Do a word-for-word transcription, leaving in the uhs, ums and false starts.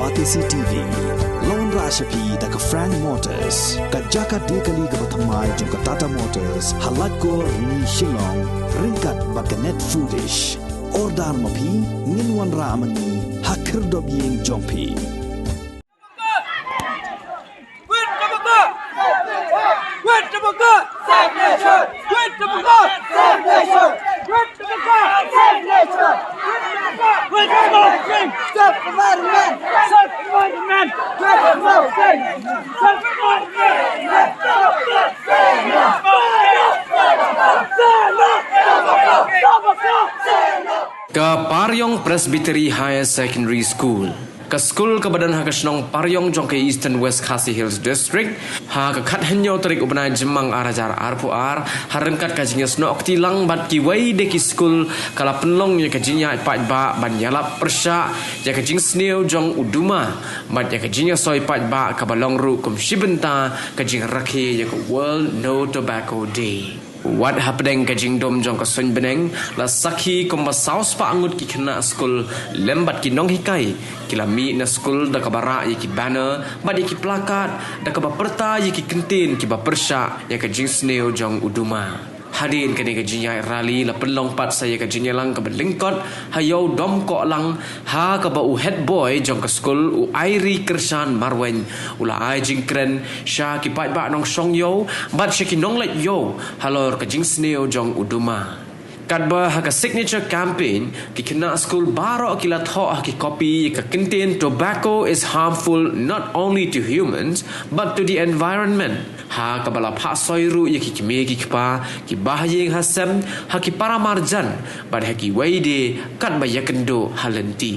Batesi T V la wanrah sha phi da ka Frank Motors, ka jaka die kali kaba thymmai jong ka Tata Motors, ha Laitkor, Rni, Shillong, ryngkat bad ka Net Foodish. Order ma phi, ngin wanrah ma ngi ha khyrdop ïing jong phi. Ka Pariong Presbytery Higher Secondary School, ka skul kaba don ha ka shnong Pariong jong ka Eastern West Khasi Hills District, ha ka khathynñiew tarik u bnai Jymmang ar hajar arphew ar, ha ryngkat ka jingïasnoh kti lang bad kiwei de ki skul, ka la pynlong ïa ka jingïaid paidbah ban ïalap pyrshah ïa ka jingsniew jong u duma bad ïa ka jingïasoi paidbah, kaba long ruh kum shi bynta ka jingrakhe ïa ka World No Tobacco Day. Wat hapdeng ka jingdum jong ka suiñ bneng, la sakhi kumba saw spah ngut ki khynnah skul lem bad ki nonghikai ki la mih na skul da kaba rah ïa ki banner bad ïa ki plakat da kaba pyrta ïa ki kyntien kiba pyrshah ïa ka jingsniew jong u duma. Hadien kane ka jingïaid rally la pynlong pat sa ïa ka jingïalang kaba lyngkot ha Ïew Domkohlang, ha kaba u head boy jong ka skul, u Airi Kyrshan Marwein, u la ai jingkren sha ki paidbah nongshong ïew bad sha ki nongleit ïew halor ka jingsniew jong u duma. Katba ha ka signature campaign, ki khynnah skul baroh ki la thoh ha ki kopi ïa ka kyntien "Tobacco is harmful not only to humans but to the environment", ha kaba la phah soi ruh ïa ki kmie ki kpa, ki bahaïing hasem, ha ki paramarjan bad ha kiwei de katba ïakynduh ha lynti.